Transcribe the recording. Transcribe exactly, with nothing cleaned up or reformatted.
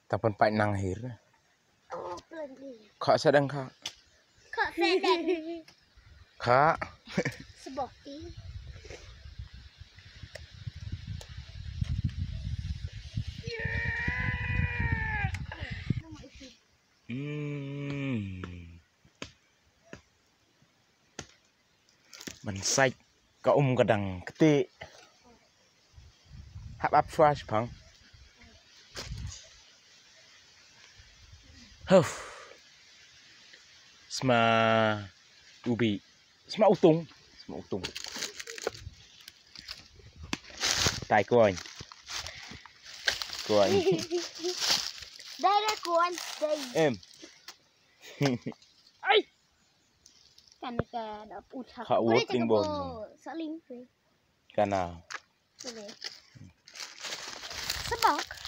Tang pynpait nang hir. Oh, plenty. Kha sa dang kha. Kha sa dang. Kha. Sbok ti. Hmm. Man sait ka um ka dang kti. Hap ap shwa shipang. Huf. Sma ubi. Sma utung. Sma utung. Tai kuan. Kuan. Dai da kuan dai. Em. Ai. Kan ka da puthak. Kha wot ting bon. Saling pe. Kana. Sebab.